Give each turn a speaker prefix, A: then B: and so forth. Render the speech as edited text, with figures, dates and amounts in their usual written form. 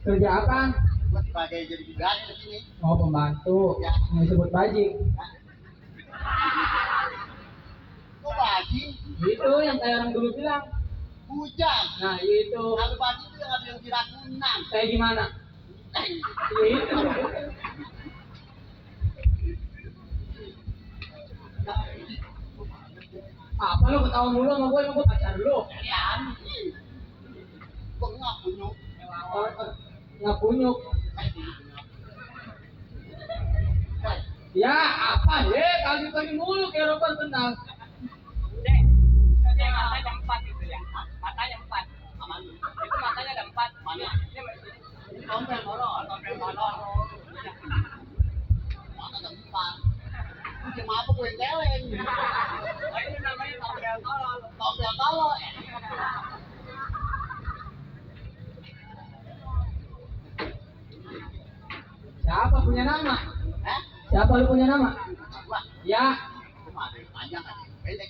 A: Kerja apa?
B: Gua sebagai jadi bidan di sini.
A: Oh, pembantu.
B: Ya.
A: Yang disebut bajing.
B: Kok baji?
A: Itu yang kayak orang dulu bilang.
B: Bujang.
A: Nah, itu.
B: Kalau baji itu yang ada yang kira kunang.
A: Kayak gimana? Itu. Apa lu ketawa mulu sama gue? Emang gue pacar lu?
B: Ya. Kok nggak punyuk?
A: Nggak punyuk. Ya, apa deh? Kali-kali mulu kayak roban tenang.
C: Dek, dia matanya 4 itu ya. Matanya 4.
B: Aman.
C: Itu matanya ada 4.
B: Mana?
C: Ini
B: Tompel molor.
C: tompel molor.
B: Mana ada empat? Cuma apa gue keleng?
C: Oh, ini namanya tompel tolol.
B: Tompel tolol.
A: Siapa punya nama?
B: Hah?
A: Siapa lu punya nama?
B: Gua.
A: Ya.
B: Cuma ada yang panjang ada yang pendek.